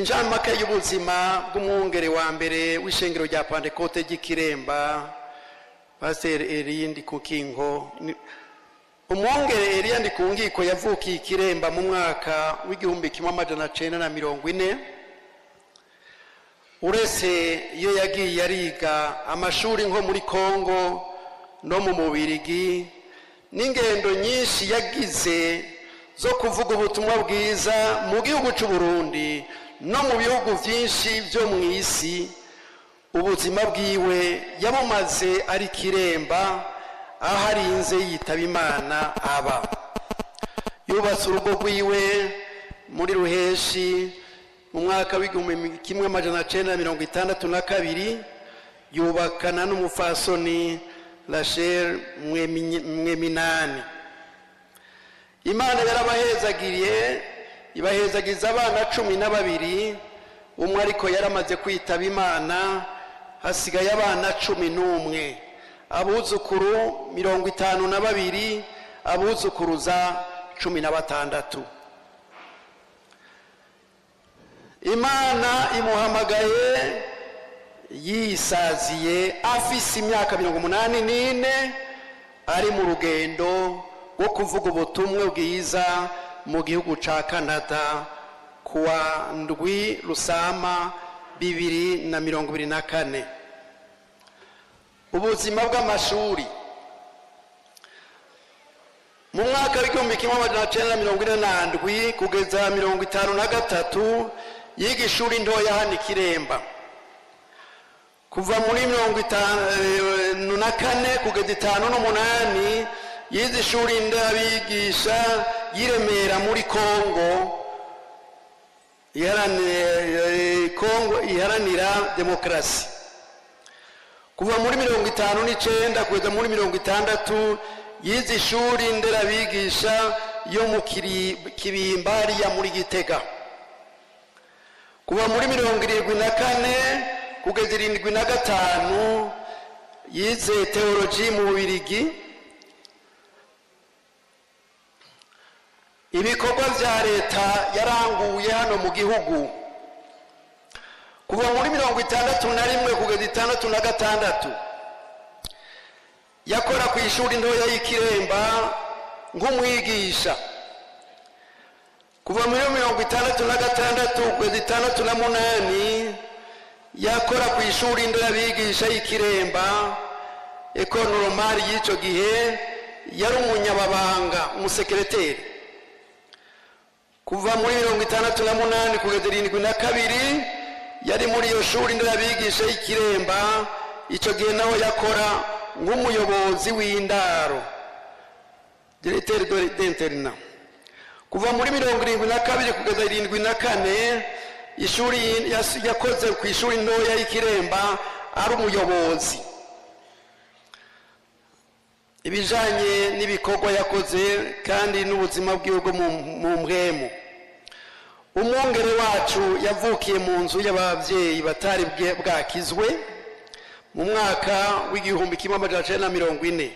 Injamake y'ubuzima bw'umwungere wa mbere w'ishengero rya Pantekote ry'Ikiremba, Pasiteri Eliya Ndikukingo. Umwungere Eliya Ndikungiko yavukiye Ikiremba mu mwaka w'1940. Uretse iyo yagiye ariga amashuri nko muri Kongo no mu Mubirigi, n'ingendo nyinshi yagize zo kuvuga ubutumwa bwiza mu gihugu cy'u Burundi no mu bihugu byinshi byo mu isi, ubuzima bwiwe yabumaze ari Kiremba, aho arinze yitaba Imana. Aba yubatse urugo rwiwe muri Ruheshi mu mwaka w'1962, yubakana n'umufasoni Rachel Mweminani. Imana yarabahezagiriye, ibahezagiza abana 12, umwe ariko yaramaze kwitaba Imana, hasigaye abana 11, abuzukuru 52, abuzukuruza 16. Imana imuhamagaye yisaziye afise imyaka 84, ari mu rugendo rwo kuvuga ubutumwa bwiza mu gihugu ca Canada, kuwa 7 Rusama 2024. Ubuzima bw'amashuri: mu mwaka w'1947 kugeza 53 yiga ishuri ntoya hano Ikiremba. Kuva muri 54 kugeza 58 yize ishuri ndabigisha y'Iremera muri Kongo Kongo iharanira demokarasi. Kuva muri 59 kugeza muri 60 yize ishuri nderabigisha yo mu Kibimba hariya muri Gitega. Kuva muri 74 kugeza 75 yize théologie mu Bubirigi. Ibikorwa vya leta yaranguye hano mu gihugu: kuva muri 61 kugeza 66 yakora ku ishuri ntoya y'Ikiremba nk'umwigisha. Kuva muri 66 kugeza 68 yakora ku ishuri nderabigisha y'Ikiremba, École Normale y'icyo gihe, yari umunyababanga, umusekereteri. Kuva muri 68 kugeza 72 yari muri iyo shuri nderabigisha y'Ikiremba. Icyo gihe naho yakora nk'umuyobozi w'indaro, directeur d'internat. Kuva muri 72 kugeza 74 ishuri yakoze ku ishuri ntoya y'Ikiremba ari umuyobozi. Ibijanye n'ibikorwa yakoze kandi n'ubuzima bwiwe bwo mu mpwemu: umwungere wacu yavukiye mu nzu y'ababyeyi batari bwakizwe mu mwaka w'1940.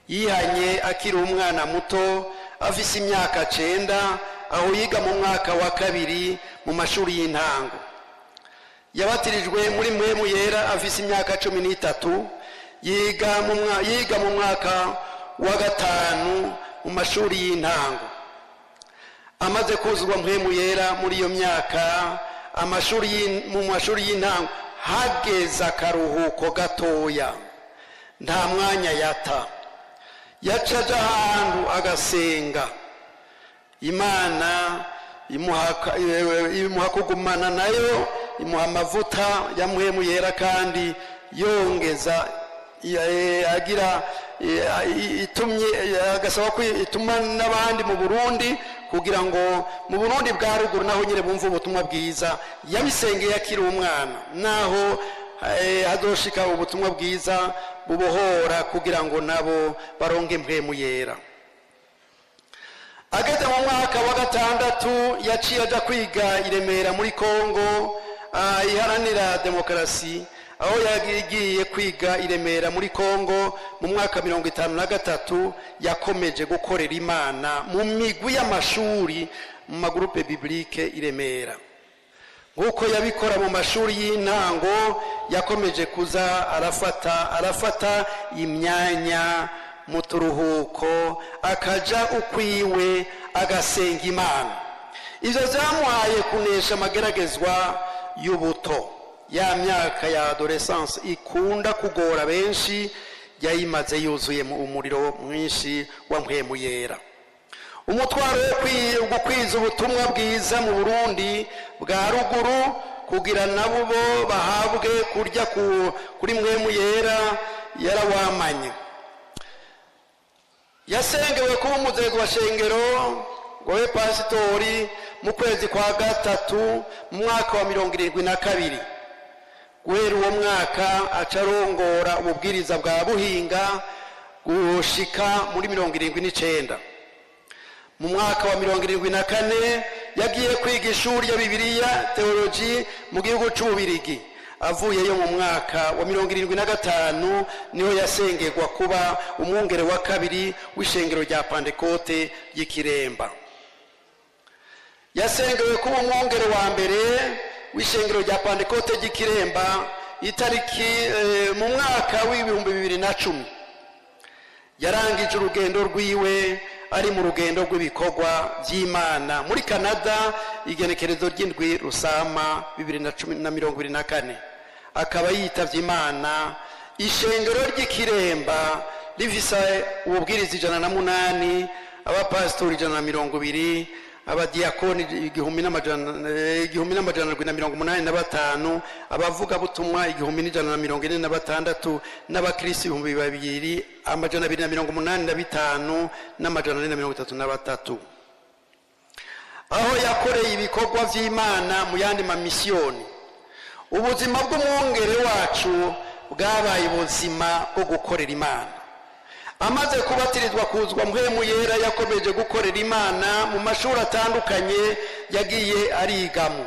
Yihanye akiri umwana muto, afise imyaka 9, aho yiga mu mwaka wa kabiri mu mashuri y'intango. Yabatirijwe muri Mpwemu Yera afise imyaka 13, yiga mu mwaka wa gatanu mu mashuri y'intango. Amaze kuzurwa Mpwemu Yera muri iyo myaka mu mashuri y'intango, hageze akaruhuko gatoya, nta mwanya yata, yaca aja ahantu agasenga. Imana imuha kugumana nayo, imuha amavuta ya Mpwemu Yera, kandi yongeza agira itumye agasaba ko ituma n'abandi mu Burundi, kugira ngo mu Burundi bwa ruguru naho nyine bumve ubutumwa bwiza. Yabisengeye akiri umwana, naho hazoshika ubutumwa bwiza bubohora, kugira ngo nabo baronke Mpwemu Yera. Ageze mu mwaka wa gatandatu yaciye aja kwiga i Remera muri Kongo iharanira demokarasi. Aho yagiye kwiga i Remera muri Kongo mu mwaka 53, yakomeje gukorera Imana mu migwi y'amashuri, mu ma groupes bibliques i Remera. Nk'uko yabikora mu mashuri y'intango, yakomeje kuza arafata imyanya mu turuhuko, akaja ukwiwe agasenga Imana. Ibyo byamuhaye kunesha amageragezwa y'ubuto. Ya myaka ya adolescence ikunda kugora benshi, yayimaze yuzuye mu umuriro mwinshi wa Mpwemu Yera. Umutwaro wo gukwiza ubutumwa bwiza mu Burundi bwa ruguru, kugira nabo bo bahabwe kurya kuri Mpwemu Yera, yarawamanye. Yasengewe kuba umuzego wa shengero ngo we pasitori mu kwezi kwa gatatu mu mwaka wa 72. Guhera uwo mwaka aca arongora ububwiriza bwa Buhinga gushika muri 79. Mu mwaka wa 74 yagiye kwiga ishuri ya Bibiliya, théologie, mu gihugu c'Ububirigi. Avuyeyo mu mwaka wa 75, niho yasengerwa kuba umwungere wa kabiri w'ishengero rya Pantekote ry'Ikiremba. Yasengewe kuba umwungere wa mbere w'ishengero rya Pantekote ry'Ikiremba itariki mu mwaka w'2010. Yarangije urugendo rwiwe ari mu rugendo rw'ibikorwa by'Imana muri Canada, igenekerezo ry'7 Rusama 2024, akaba yitavye Imana. Ishengero ry'Ikiremba rifise ububwiriza 108, abapasitori 120, abadiyakoni 1785, abavugabutumwa 1146, n'abakristo 2285 n' 433. Aho yakoreye ibikorwa by'Imana mu yandi mamisiyoni. Ubuzima bw'umwungere wacu bwabaye ubuzima bwo gukorera Imana. Amaze kubatirizwa kuzwa Mpwemu Yera, yakomeje gukorera Imana mu mashuri atandukanye yagiye arigamo.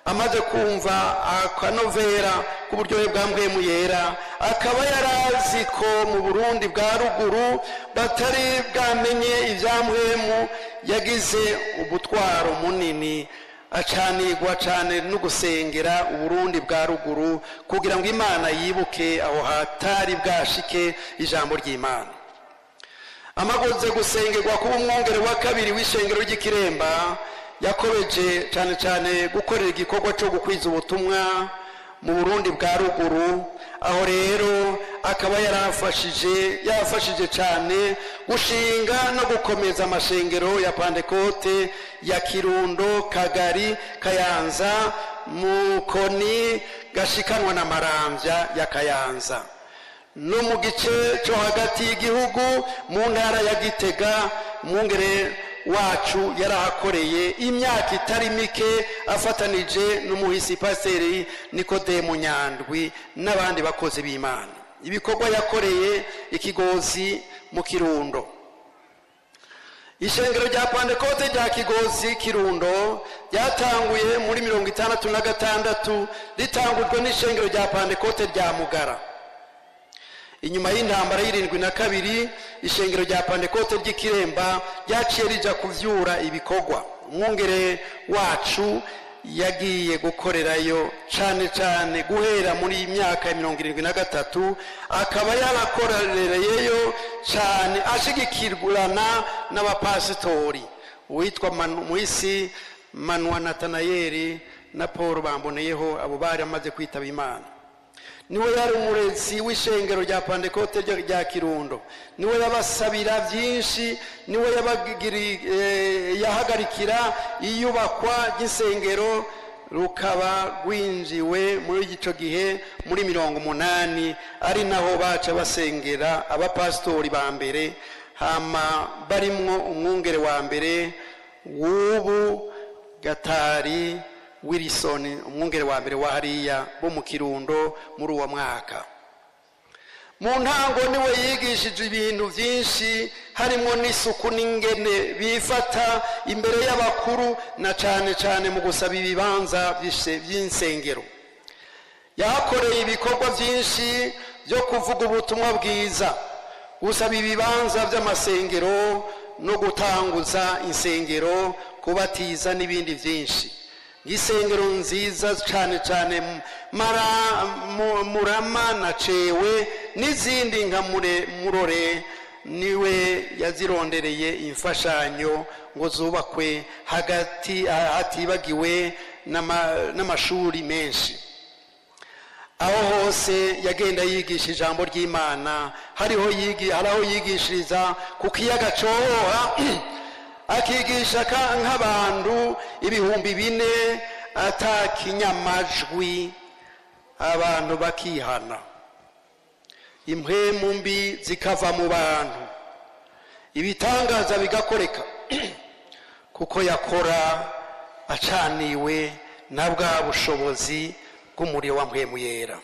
Amaze kumva akanovera k'uburyohe bwa Mpwemu Yera, akaba yarazi ko mu Burundi bwa ruguru batari bwamenye ibya Mpwemu, yagize ubutwaro munini, acanigwa cyane no gusengera Uburundi bwa ruguru kugira ngo Imana yibuke aho hatari bwashike ijambo ry'Imana. Amaze gusengerwa kuba umwungere wa kabiri w'ishengero ry'Ikiremba, yakomeje cyane cyane gukorera igikorwa cyo gukwiza ubutumwa mu Burundi bwa ruguru. Aho rero akaba yarafashije cyane gushinga no gukomeza amashengero ya Pantekote ya Kirundo, Kagari, Kayanza, Mukoni, Gashikanwa na Marambya ya Kayanza, no mu gice cyo hagati y'igihugu mu ntara ya Gitega. Umwungere wacu yarahakoreye imyaka itari mike afatanije n'umuhisi Pasiteri Nikodemu Nyandwi n'abandi bakozi b'Imana. Ibikorwa yakoreye Ikigozi mu Kirundo. Ishengero rya Pantekote rya Kigozi Kirundo ryatanguye muri 66, ritangujwe n'ishengero rya Pantekote rya Mugara. Inyuma y'intambara y'72, ishengero rya Pantekote ry'Ikiremba ryaciye rija kuvyura ibikorwa. Umwungere wacu yagiye gukorerayo cane cane guhera muri iyi myaka ya 73, akaba yarakorereyeyo cane ashigikirana n'abapasitori uwitwa Muhisi Manwa Natanayeli na Paul Bamboneyeho. Abo bari amaze kwitaba Imana. Niwe yari umurezi w'ishengero rya Pantekote rya Kirundo, niwe yabasabira byinshi, niwe yahagarikira iyubakwa ry'isengero, rukaba rwinjiwe muri icyo gihe muri 80, ari naho baca basengera abapasitori ba mbere, hama barimwo umwungere wa mbere w'ubu, Gatari Wilson, umwungere wa mbere wa hariya bo mu Kirundo muri uwo mwaka. Mu ntango niwe yigishije ibintu byinshi, harimo n'isuku n'ingene bifata imbere y'abakuru, na cane cane mu gusaba ibibanza by'insengero. Yahakoreye ibikorwa byinshi byo kuvuga ubutumwa bwiza, gusaba ibibanza by'amasengero no gutanguza insengero, kubatiza n'ibindi byinshi. Nk'isengero nziza cyane cyane Murama na Cewe n'izindi nka Murore, niwe yazirondereye imfashanyo ngo zubakwe, hagati hatibagiwe n'amashuri menshi. Aho hose yagenda yigisha ijambo ry'Imana. Hariho hari aho yigishiriza ku kiyaga Cohoha, akigisha nk'abantu 4000 atakinyamajwi, abantu bakihana, impwemu mbi zikava mu bantu, ibitangaza bigakoreka, kuko yakora acaniwe na bwa bushobozi bw'umuriro wa Mpwemu Yera.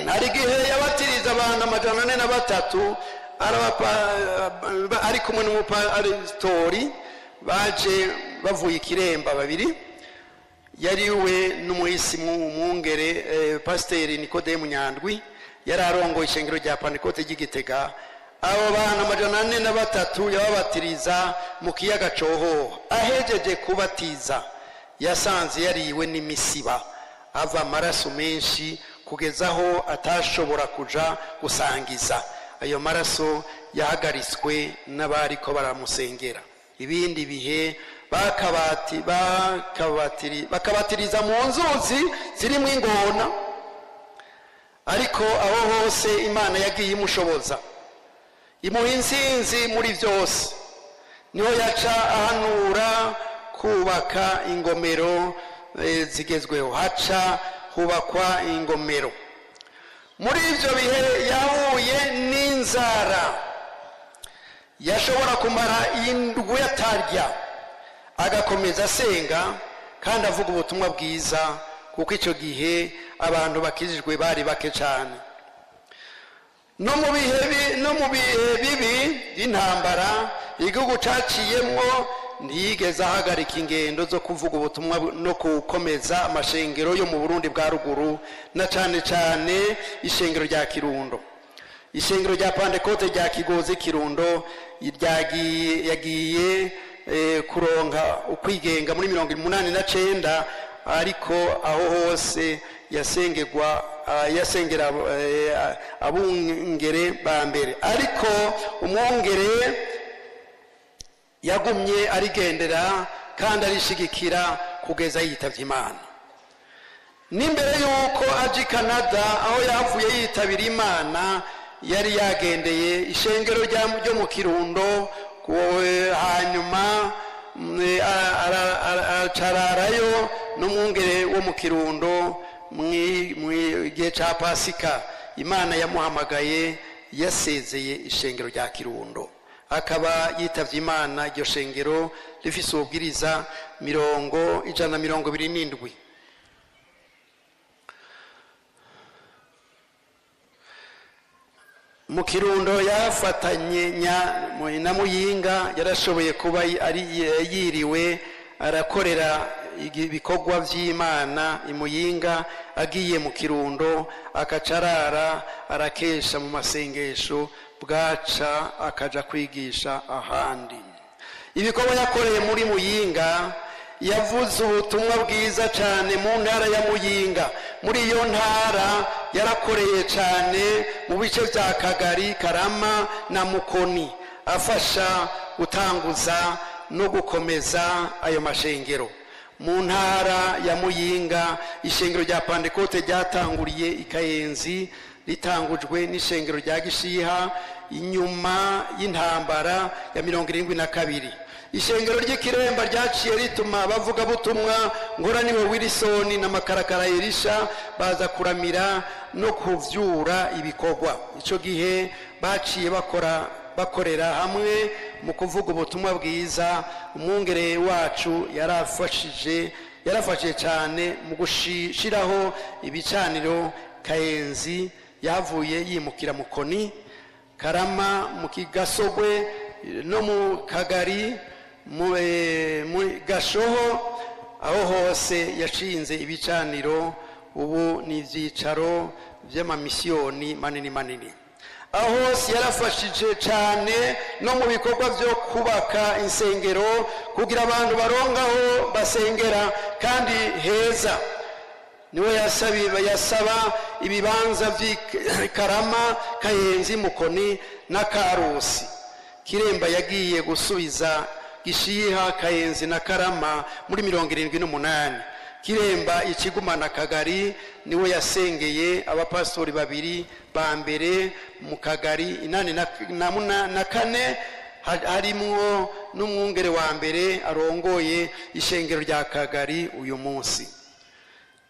Hari igihe yabatiriza abantu 403, ari kumwe n'umupasitori baje bavuye Ikiremba babiri, yari we n'umuhisi mwungere Pasiteri Nikodemu Nyandwi, yari arongoye ishengero rya Pantekote ry'Igitega. Abo bantu 403 yababatiriza mu kiyaga Cohoha. Ahejeje kubatiza, yasanze yariwe n'imisiba, ava amaraso menshi kugeza aho atashobora kuja gusangiza. Ayo maraso yahagaritswe n'abariko baramusengera. Ibindi bihe bakabatiriza mu nzuzi zirimo ingona. Ariko aho hose Imana yagiye imushoboza, imuha insinzi muri byose. Niho yaca ahanura kubaka ingomero zigezweho, haca hubakwa ingomero. Muri ibyo bihe yahuye n'inzara, yashobora kumara indwi atarya, agakomeza asenga kandi avuga ubutumwa bwiza, kuko icyo gihe abantu bakijijwe bari bake cyane. No mu bihe bibi by'intambara igihugu caciyemwo, ntiyigeze ahagarika ingendo zo kuvuga ubutumwa no gukomeza amashengero yo mu Burundi bwa ruguru, na cyane cyane ishengero rya Kirundo. Ishengero rya Pantekote rya Kigozi Kirundo yagiye kuronka ukwigenga muri 89, ariko aho hose yasengerwa, yasengera abungere ba mbere, ariko umwungere yagumye arigendera kandi arishigikira kugeza yitavye Imana. N'imbere y'uko aja i Canada, aho yavuye yitabira Imana, yari yagendeye ishengero ryo mu Kirundo, hanyuma acararayo n'umwungere wo mu Kirundo mu gihe cya Pasika. Imana yamuhamagaye yasezeye ishengero rya Kirundo, akaba yitavye Imana iryo shengero rifise ububwiriza 127. Mu Kirundo yafatanye na Muyinga, yarashoboye kuba ari yiriwe arakorera ibikorwa by'Imana i Muyinga, agiye mu Kirundo akacarara, arakesha mu masengesho, bwaca akaja kwigisha ahandi. Ibikorwa yakoreye muri Muyinga: yavuze ubutumwa bwiza cyane mu ntara ya Muyinga. Muri iyo ntara yarakoreye cyane mu bice bya Kagari, Karama na Mukoni, afasha gutanguza no gukomeza ayo mashengero. Mu ntara ya Muyinga, ishengero rya Pantekote ryatanguriye i Kayenzi, ritangujwe n'ishengero rya Gishiha inyuma y'intambara ya 72. Ishengero ry'Ikiremba ryaciye rituma abavugabutumwa Ngoraniwe Wilson na Makarakara Elisha baza kuramira no kuvyura ibikorwa. Icyo gihe baciye bakora bakorera hamwe mu kuvuga ubutumwa bwiza. Umwungere wacu yarafashije cyane mu gushiraho ibicaniro Kayenzi. Yavuye yimukira Mukoni, Karama, mu Kigasogwe no mu Kagari, mu Gashoho. Aho hose yashinze ibicaniro, ubu ni ibyicaro by'amamisiyoni manini manini. Aho hose yarafashije cyane no mu bikorwa byo kubaka insengero kugira abantu barongaho basengera kandi heza. Niwe yasaba ibibanza by'i Karama, Kayenzi, Mukoni na Karusi. Kiremba yagiye gusubiza Gishiha, Kayenzi na Karama muri 78. Kiremba ikigumana Kagari. Niwe yasengeye abapasitori babiri ba mbere mu Kagari 84, harimwo n'umwungere wa mbere arongoye ishengero rya Kagari uyu munsi.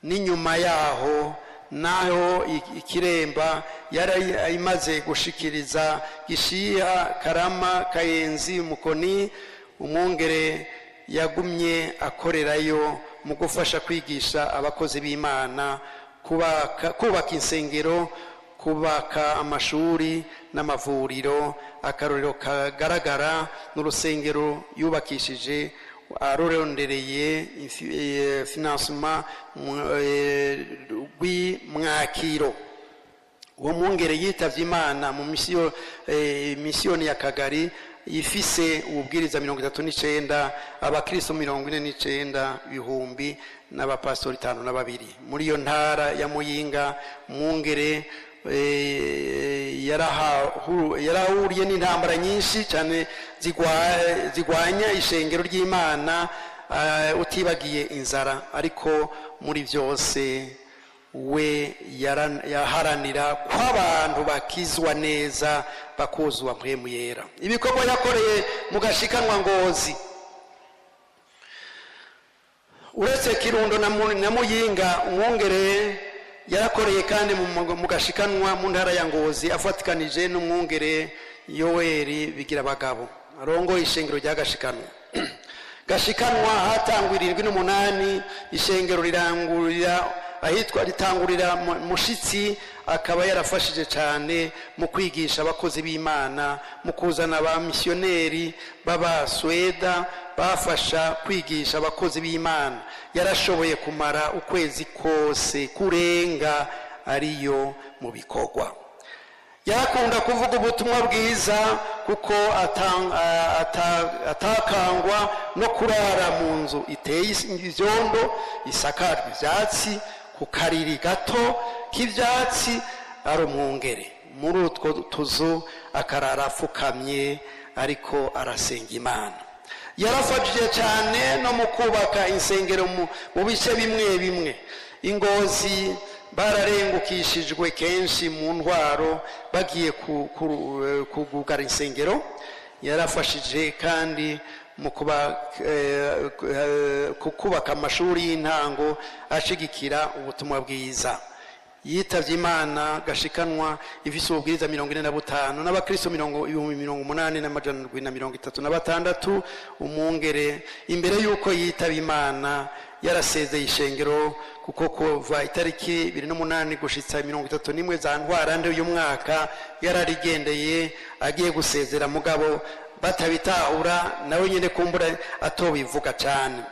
N'inyuma yaho naho Ikiremba yari imaze gushikiriza Gishiha, Karama, Kayenzi, Mukoni. Umwungere yagumye akorerayo mu gufasha kwigisha abakozi b'Imana kubaka insengero, kubaka amashuri n'amavuriro. Akarorero kagaragara n'urusengero yubakishije arondereye financement rw'Imwakiro. Uwo mwungere yitavye Imana mu misiyoni ya Kagari ifise ububwiriza 39, abakristo 49 bihumbi n'abapasitori 52 muri iyo ntara ya Muyinga. Mwungere yarahuriye n'intambara nyinshi cyane zigwanya ishengero ry'Imana, utibagiye inzara. Ariko muri byose we yaharanira ko abantu bakizwa neza, bakuzwa Mpwemu Yera. Ibikorwa yakoreye mu Gashikanwa Ngozi: uretse Kirundo na Muyinga, umwungere yarakoreye kandi mu Gashikanwa mu ntara ya Ngozi, afatikanije n'umwungere Yoweri Bigira Abagabo arongoye ishengero rya Gashikanwa. Gashikanwa hatangwa 78, ishengero rirangurira ahitwa ritangurira Mushitsi. Akaba yarafashije cyane mu kwigisha abakozi b'Imana, mu kuzana ba misiyoneri b'Abasweda bafasha kwigisha abakozi b'Imana. Yarashoboye kumara ukwezi kose kurenga ariyo mu bikorwa. Yarakunda kuvuga ubutumwa bwiza kuko atakangwa no kurara mu nzu iteye ibyondo, isakajwe ibyatsi, ku kariri gato k'ibyatsi, ari umwungere. Muri utwo tuzu akarara apfukamye ariko arasenga Imana. Yarafashije cyane no mu kubaka insengero mu bice bimwe bimwe. Ingozi bararengukishijwe kenshi mu ntwaro bagiye kugugara insengero. Yarafashije kandi mu kubaka amashuri y'intango, ashigikira ubutumwa bwiza. Yitabye Imana Gashikanwa ifise ububwiriza 45 n'abakristo 80736. Umwungere imbere y'uko yitaba Imana yarasezeye ishengero, kuko kuva itariki 28 gushitsa 31 za Ntwarante uyu mwaka yararigendeye agiye gusezera, mugabo batabitahura, nawe nyine kumbura atobivuga cyane.